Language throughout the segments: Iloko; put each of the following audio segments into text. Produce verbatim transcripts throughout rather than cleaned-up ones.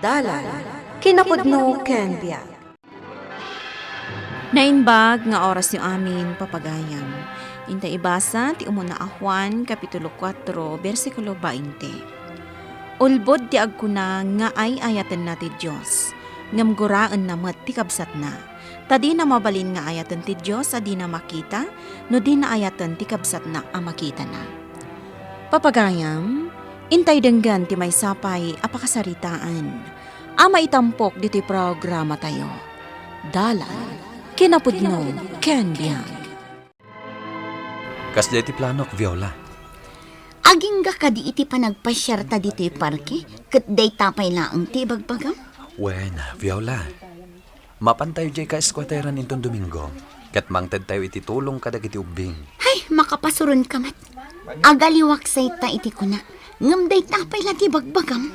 Dalan, kinapudno ken biag. Naimbag nga orasyo amin, papagayam. Inta ibasa ti umuna a Juan, Kapitulo kuatro, bersikulo bainte. Ulbod ti agkuna nga ay-ayatenna ti Dios, ngem guraenna met ti kabsatna. Ta dina mabalin nga ayaten ti Dios a dina makita no dina ayaten ti kabsatna a makitana. Papagayam, intay denggen ti maysa pay a pakasaritaan a maitampok ditoy programatayo. Dalan, kinapudno, ken biag. Kasdiay ti planok, Viola. Agingga kadi iti panagpasiarta ditoy parke, ket dayta pay laeng ti ibagbagam? Wen, Viola. Mapantayo diay ka-eskuateran inton Domingo, ket mangtedtayo iti tulong kadagiti ubbing. Hay, makapasuronka met. Agaliwak sayta iti kunak, ngem dayta pay la ti ibagbagam?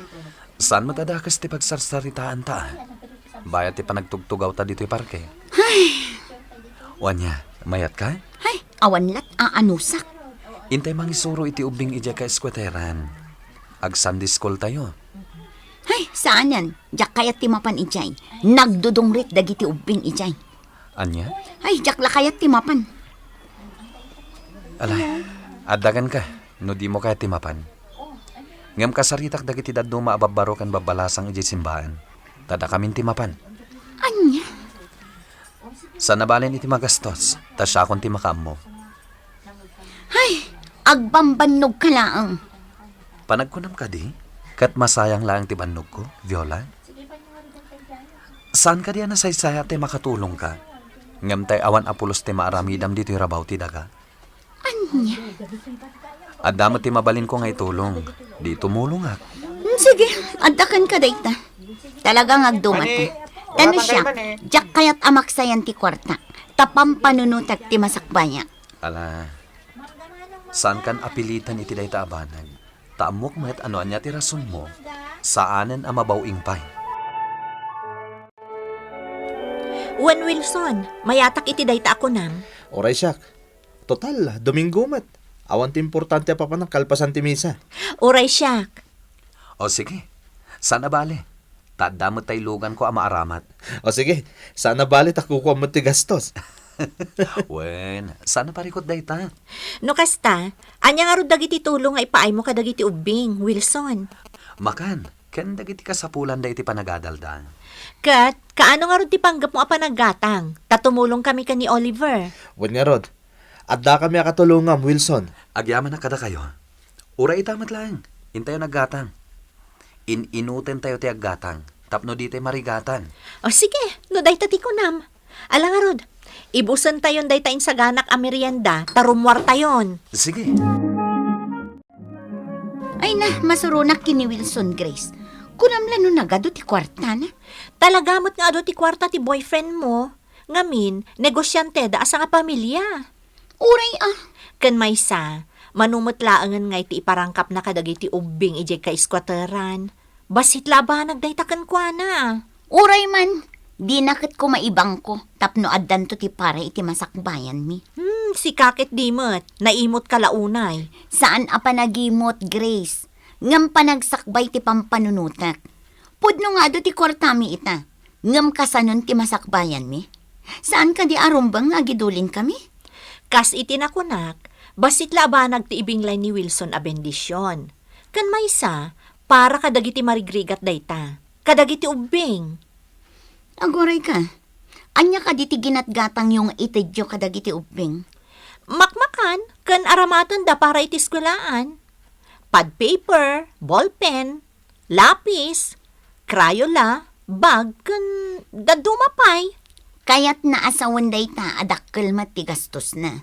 Saan met a dakes ti pagsarsaritaanta, a? Bayat ti panagtugtugawta ditoy parke. Hay! Wen aya, mayatka? Hay, awan lat a anusak. Intay mangisuro iti ubbing idiay ka-eskuateran. Ag-Sunday school tayo. Hay, saanen. Diak kayat ti mapan idiay. Nagdudungrit dagiti ubbing idiay. Ania? Ay, diak la kayat ti mapan. Ala, addakanka no dimo kayat ti mapan. Ngem kasaritak dagiti dadduma a babbaro ken babbalasang idiay simbahan. Ta dakamin ti mapan. Ania? Saan a balen iti magastos, ta siakon ti makaammo. Ay, agbambannogka laeng. Panagkunam kadi, ket masayang laeng ti bannogko, Viola? Saan kadi a nasaysayaat tay makatulongka? Ngem tay awan a pulos ti maaramidam ditoy rabaw ti daga? Ania? Adda met ti mabalinko nga itulong. Di tumulongak. Hmm, sige, adda kenka dayta. Talaga nga agdumata. Mani, ta no siak, diak kayat a maksayan ti kuarta. Ta pampanunotak ti masakbayak. Ala, saankan a pilitan iti dayta a banag. Ta ammok met a no ania ti rasonmo, saanen a mabaw-ing pay. Wen Wilson, mayatak iti dayta a kunam. Uray siak. Total, Domingo met. Awan ti importante a papanak kalpasan ti misa. Uray siak. O sige, saan a bale. Ta adda met tay luganko a maaramat. O sige, saan a bale ta kukuam met ti gastos. Wen, saan a parikut dayta? No kasta, ania ngarud dagiti tulong nga ipaaymo kadagiti ubbing, Wilson? Makan, ken dagiti kasapulanda iti panagadalda. Ket, kaano ngarud ti panggepmo a panaggatang? Ta tumulongkami ken ni Oliver. Wen ngarud, addakami a katulongam, Wilson. Agyamanak kadakayo. Uray ita met laeng, intayo naggatang. In-inutentayo ti aggatang, tapno ditay marigatan. O sige, no dayta ti kunam. Ala ngarud, ibusentayon dayta insaganak a merienda, ta rummuartayon. Sige. Ay na, masuronak ken ni Wilson, Grace. Kunam la no nagadu ti kuartana? Talaga met nga adu ti kuarta ti boyfriend mo. Ngamin, negosyante da a sangapamilia. Uray a. Ken maysa, mano met laengen nga iti iparangkapna kadagiti ubbing idiay kaiskuateran. Bassit la a banag dayta kenkuana. Uray man, dina ket koma ibangko tapno addanto ti para iti masakbayanmi. Hmm, sika ket di met, naimotka la unay. Saan a panagimot, Grace, ngem panagsakbay ti pampanunotek. Pudno nga adu ti kuartami ita, ngem kasanon ti masakbayanmi? Saan kadi a rumbeng nga agidulin kami? Kas iti nakunak, bassit la a banag ti ibinglay ni Wilson a bendision. Ken maysa, para kadagiti marigrigat dayta, kadagiti ubbing. Aguray ka, ania kadi ti ginatgatangyo nga itedyo kadagiti ubbing? Makmakan ken aramatenda para iti eskuelaan. Pad paper, ballpen, lapis, Crayola, bag, ken dadduma pay. Kayatna a sawen dayta a dakkel met ti gastosna.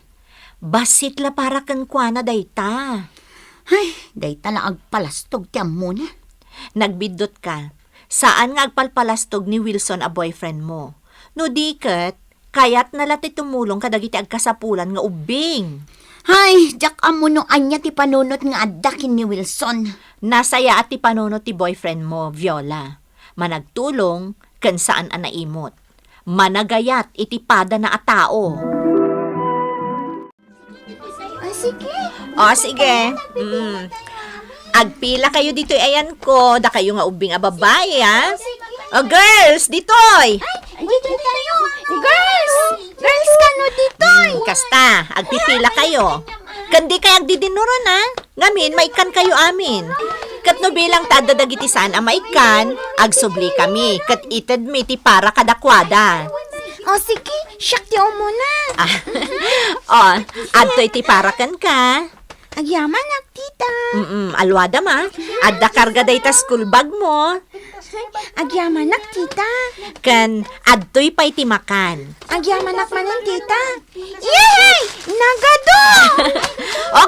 Bassit la para kenkuana dayta. Ay, dayta la agpalastog ti ammona. Nagbiddutka. Saan nga agpalpalastog ni Wilson a boyfriend mo. No di ket, kayatna la ti tumulong kadagiti agkasapulan nga ubbing. Hay, diak ammo no ania ti panunot nga adda ken ni Wilson. Nasayaat ti panunot ti boyfriend mo, Viola. Managtulong ken saan a naimot. Managayat iti padana a tao. Ah, sige. O, sige. Mm. Agpila kayo ditoy ayanko, dakayo nga ubbing a babai, ha? O, girls, ditoy! Ay, ditoy tayo! Girls! Girls, kano ditoy? Hmm, kasta, agpipila kayo. Ken dikay agdidinuron, ha? Ngamin, maikkan kayo amin. Ket no bilang ta adda dagiti saan a maikkan, agsubli kami, ket itedmi ti para kadakuada. O, sige, siak ti umuna. Ah, o, adtoy ti para kenka. Agyamanak, tita. Mm, aluadam, a. Adda karga dayta school bag mo. Agyamanak, tita. Ken adtoy pay ti makan. Agyamanak manen, tita. Yehey! Nagadu!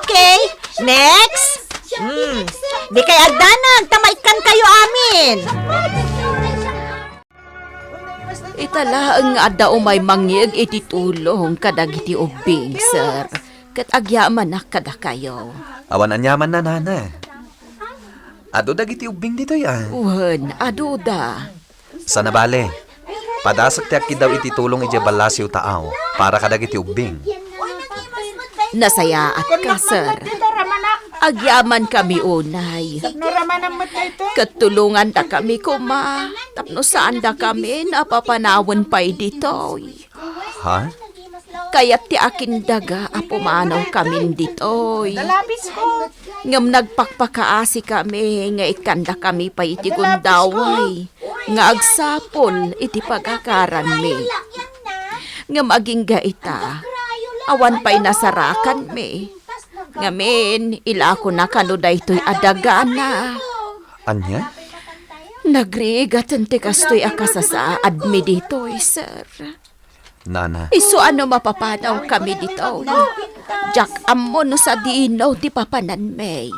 Okay, next. Mm. Dikay agdanag, ta maikkan kayo amin. Ita laeng nga adda umay mangieg iti tulong kadagiti ubbing, sir, ket agyamanak kadakayo. Awan aniamanna, nana. Adu dagiti ubbing ditoy, a. Wen, aduda. Sana bale, padasek ti agkiddaw iti tulong idiay Ballasiw Taaw para kadagiti ubbing. Nasayaatka, sir. Agyamankami unay. Ket tulongandakami koma tapno saandakami a papanawen pay ditoy. Ha? Kayat ti akindaga a pumanawkamin ditoy. Ngem nagpakpakaasikami nga ikkandakami pay iti gundaway nga agsapul iti pagakaranmi. Ngem agingga ita, awan pay nasarakanmi. Ngamin, ilakona kano daytoy a dagana. Ania? Nagrigaten ti kastoy a kasasaadmi ditoy, sir. Nana. Isu a no mapapanawkami ditoy. Diak ammo no sadino ti papananmi.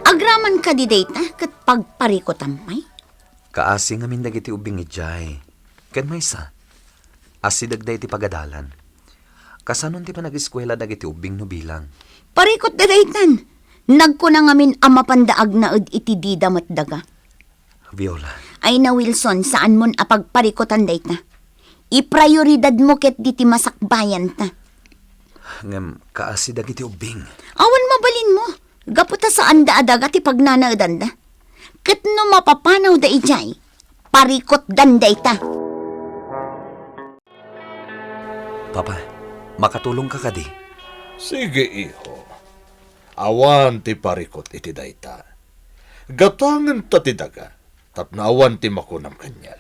Agraman kadi dayta ket pagparikutam pay? Kaasi ngamin dagiti ubbing idiay. Ken maysa, asideg daydi pagadalan. Kasanon ti panag-eskuela dagiti ubbing no bilang? Parikutda daytan. Nagkuna ngamin a mapanda agnaed iti dida met daga. Viola. Ay na, Wilson, saanmon a pagparikutan dayta. Iprioridadmo ketdi ti masakbayanta. Ngem kaasi dagiti ubbing. Awan mabalinmo, gapu ta saanda a daga ti pagnanaedanda. Ket no mapapanawda idiay, parikutdan dayta. Papa, makatulongka kadi? Sige, iho. Awan ti parikut iti dayta. Gatangenta ti daga tapno awan ti makunam kaniak.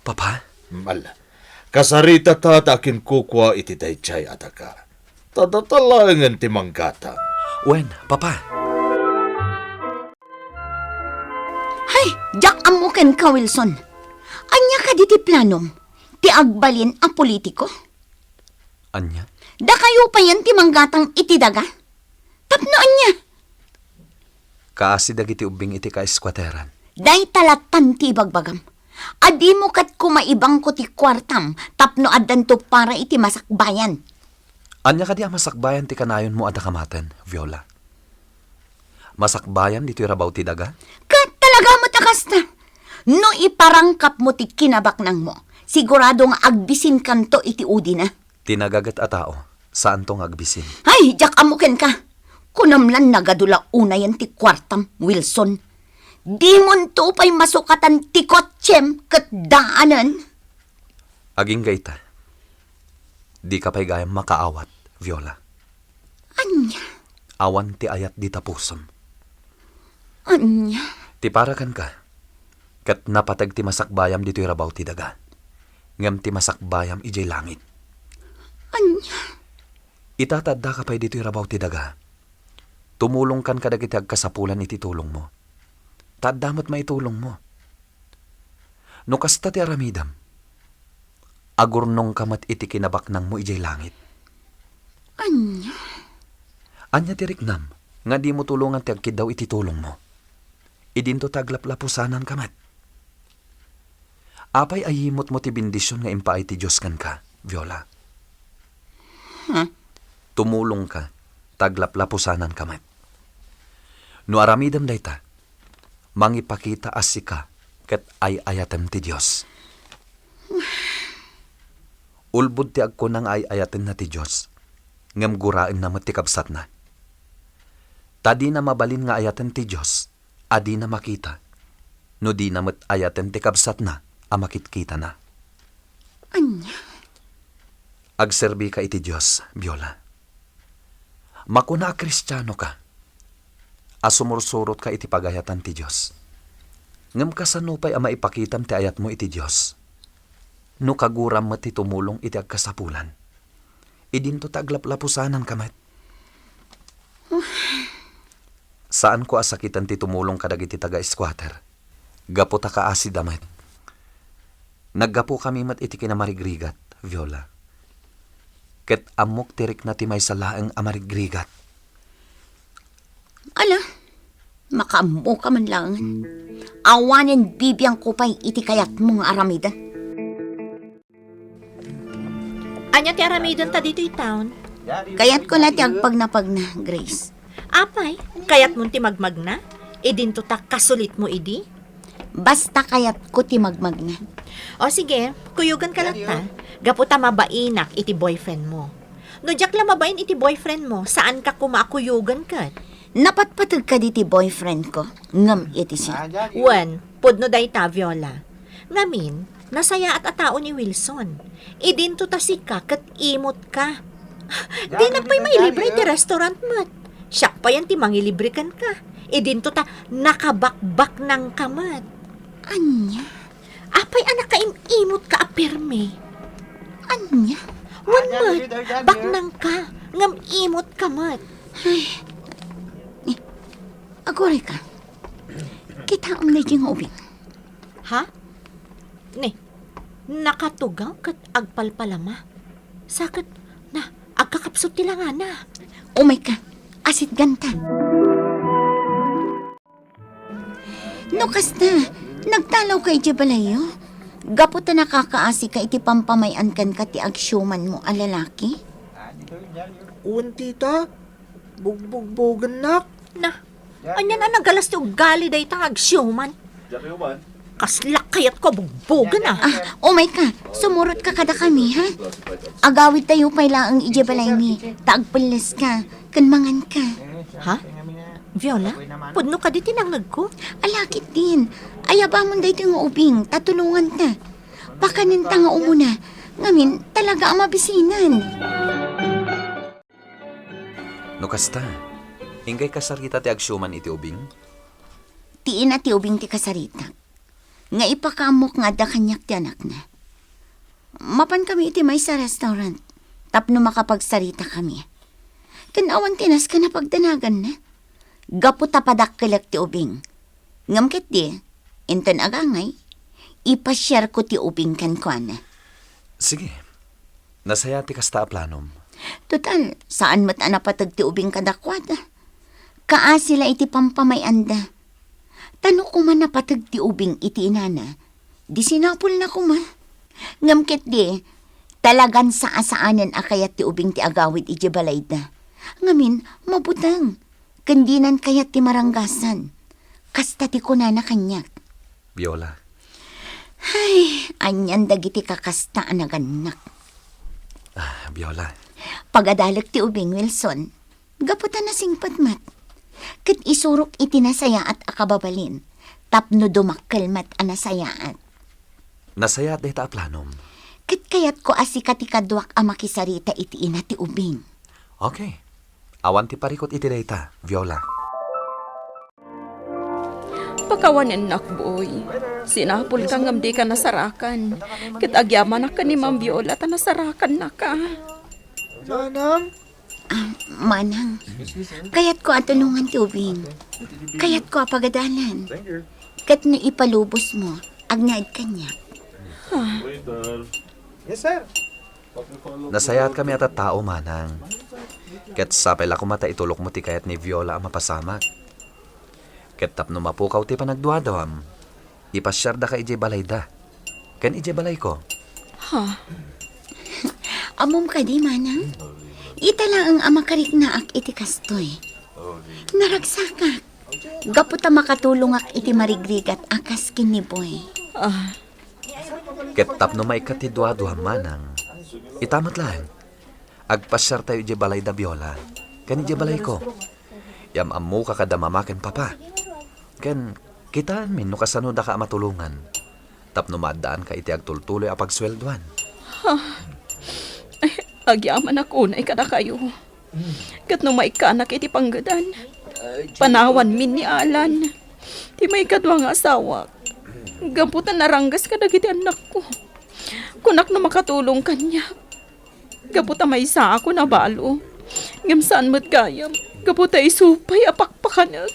Papa? Ala, kasaritata ta akinkukua iti daydiay a daga. Ta data laengen ti manggatang. Wen, Papa. Hay, diak ammo kenka, Wilson. Ania kadi ti planom? Ti agbalin a politiko? Ania? Dakayo payen ti manggatang iti daga? Tapno ania? Kaasi dagiti ubbing iti kaeskuateran. Dayta lattan ti ibagbagam. A dimo ket koma ibangko ti kuartam tapno addanto para iti masakbayan. Ania kadi a masakbayan ti kanayonmo a dakamaten, Viola? Masakbayan ditoy rabaw ti daga? Ket talaga met a kasta. No iparangkapmo ti kinabaknangmo, sigurado nga agbisinkanto iti udina. Ti nagaget a tao, saanto nga agbisin. Ay, diak ammo kenka. Kunam lan nagadu la unayen ti kuartam, Wilson. Dimonto pay masukatan ti kotsem ket daanen. Agingga ita, dika pay gayam makaawat, Viola. Ania? Awan ti ayat dita pusom. Ania? Ti para kenka, ket napateg ti masakbayam ditoy rabaw ti daga, ngem ti masakbayam idiay langit. Ania? Ita ta addaka pay ditoy rabaw ti daga, tumulongkan kadagiti agkasapulan iti tulongmo. Ta adda met maitulongmo. No kasta ti aramidem, agurnongka met iti kinabaknangmo idiay langit. Ania? Ania ti riknam nga dimo tulongan ti agkiddaw iti tulongmo? Idinto ta aglaplapusananka met. Apay a yimotmo ti bendision nga impaay ti Dios kenka, Viola? Hmm? Tumulongka, ta aglaplapusananka met. No aramidem dayta, mangipakita a sika ket ay-ayatem ti Dios. Ulbod ti agkuna nga ay-ayatenna ti Dios, ngem guraenna met ti kabsatna. Ta dina mabalin nga ayaten ti Dios a dina makita, no dina met ayaten ti kabsatna a makitkitana. Ania? Agserbika iti Dios, Viola. Makuna a Kristianoka, a sumursurotka iti pagayatan ti Dios. Ngem kasano pay a maipakitam ti ayatmo iti Dios no kaguram met ti tumulong iti agkasapulan? Idinto ta aglaplapusananka met. Saanko a sakiten ti tumulong kadagiti taga-squatter, gapu ta kaasida met. Naggapukami met iti kinamarigrigat, Viola. Ket ammok ti rikna ti maysa laeng a marigrigat. Ala, makaammoka man laengen. Awanen bibiangko pay iti kayatmo nga aramiden. Ania ti aramidenta ditoy town? Kayatko la ti agpagnapagna, Grace. Apay, kayatmon ti magmagna? Idinto ta kasulitmo idi? Basta kayatko ti magmagna. O sige, kuyoganka latta. Gapu ta mabainak iti boyfriendmo. No diak la mabain iti boyfriendmo, saanka koma a kuyogan ket. Napatpateg kadi ti boyfriendko, ngem iti siak. Wen, pudno dayta, Viola. Ngamin, nasayaat a tao ni Wilson. Idinto ta sika ket imotka. Dinak pay mailibre iti restaurant met. Siak payen ti mangilibre kenka. Idinto ta nakabakbaknangka met. Ania? Apay a nakaim-imotka a permi? Ania? Wen met, baknangka, ngem imotka met. Ay, ni, agurayka. Kitaem daytoy nga ubing. Ha? Ni, nakatugaw ket agpalpalama. Sa ket, na, agkakapsut ti langana. Umayka, asitganta. No kasta, nagtalawka idiay balayyo? Gapu ta nakakaasika iti pampamay-an kenka ti agsiumanmo a lalaki? Wen, tita. Bugbugbogennak. Na, anian a nagalas ti ugali dayta nga agsiuman? Kasla kayatko a bugbogen, a. Ah, umayka. Sumurotka kadakami, ha? Agawidtayo pay laeng idiay balaymi, ta agpelleska ken manganka. Ha? Viola, pudno kadi ti nangngegko? Ala, ketdin. Ayabamon daytoy nga ubing, ta tulonganta. Pakanenta nga umuna. Ngamin, talaga a mabisinan. No kasta, inggay kasarita ti agsiuman iti ubing? Ti ina ti ubing ti kasaritak. Nga ipakaammok nga adda kaniak ti anakna. Mapankami iti maysa a restaurant tapno makapagsaritakami. Ken awan ti nasken a pagdanaganna. Gapu ta padakkelek ti ubing. Ngem ketdi, inton agangay, ipasiarko ti ubing kenkuana. Sige. Nasayaat ti kasta a planom. Total, saan met a napateg ti ubing kadakuada. Kaasi la iti pampamay-anda. Ta no koma napateg ti ubing iti inana, di sinapulna koma. Ngem ketdi, talagan saan-saanen a kayat ti ubing ti agawid idiay balayda. Ngamin, mabuteng. Ken dinan kayat ti maranggasan. Kasta ti kunana kaniak. Viola. Ay, anian dagiti kakasta a nagannak. Ah, Viola. Pagadalek ti ubing, Wilson. Gapu ta nasingpet met. Ket isurok iti nasayaat a kababalin. Tapno dumakkel met a nasayaat. Nasayaat dayta a planom. Ket kayatko a sika ti kaduak a makisarita iti ina ti ubing. Okay. Awan ti parikut iti dayta, Viola. Pakawanennak, Boy. Sinapulka ngem dika nasarakan. Ket agyamanak ken ni Ma'am Viola ta nasarakannaka. Manang? Ah, Manang, kayatko a tulongan ti ubing. Kayatko a pagadalan. Ket no ipalubosmo, agnaed kaniak. Yes, sir. Nasayaatkami a tattao, Manang. Ket sapay la koma ta itulokmo ti kayat ni Viola a mapasamak. Ket tapno mapukaw ti panagduaduam, ipasiardaka idiay balayda ken idiay balayko. Ha? Ammom kadi, Manang? Ita laeng a makariknaak iti kastoy. Naragsakak. Gapu ta makatulongak iti marigrigat a kas ken ni Boy. Ah. Ket tapno maikkat ti duaduam, Manang, ita met laeng, agpasiartayo idiay balayda Viola ken idiay balayko. Yam-ammoka kada mama ken papa. Ken kitaenmi no kasano daka a matulongan tapno maaddaanka iti agtultuloy a pagsueldoan. Agyamanak unay kadakayo. Ket no maikkanak iti panggedan, panawanmin ni Alan, ti maikadua nga asawak. Gapu ta naranggas kadagiti annakko. Kunak no makatulong kaniak. Gapu ta maysaak a nabalo. Ngem saan met gayam. Gapu ta isu pay a pakpakanek.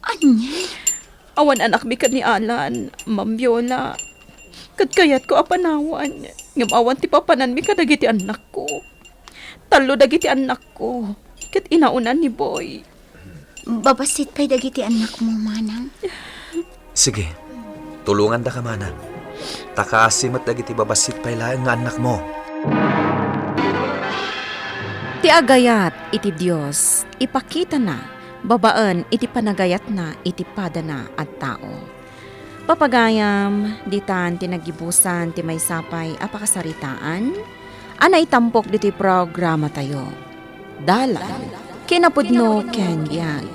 Ania? Awan anakmi ken ni Alan, Ma'am Viola. Ket kayatko a panawan, ngem awan ti papananmi kadagiti annakko. Tallo dagiti annakko, ket inauna ni Boy. Babassit pay dagiti annakmo, manang. Sige, tulongandaka, manang. Ta kaasi met dagiti babassit pay laeng nga annakmo. Ti agayat iti Dios, ipakitana babaen iti panagayatna iti padana a tao. Papagayam, ditan ti naggibusan ti maysa pay a pakasaritaan a naitampok ditoy programatayo. Dalan, kinapudno ken biag.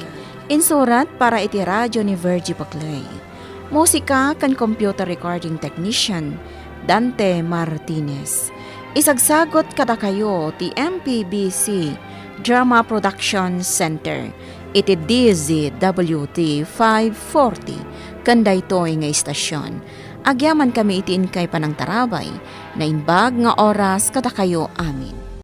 Insurat para iti radyo ni Virgie Paclay. Musika ken computer recording technician, Dante Martinez. Isagsagut kadakayo ti M P B C Drama Production Center iti D Z W T five forty ken daytoy nga istasyon. Agyamankami iti inkay panangtarabay, naimbag nga oras kadakayo amin.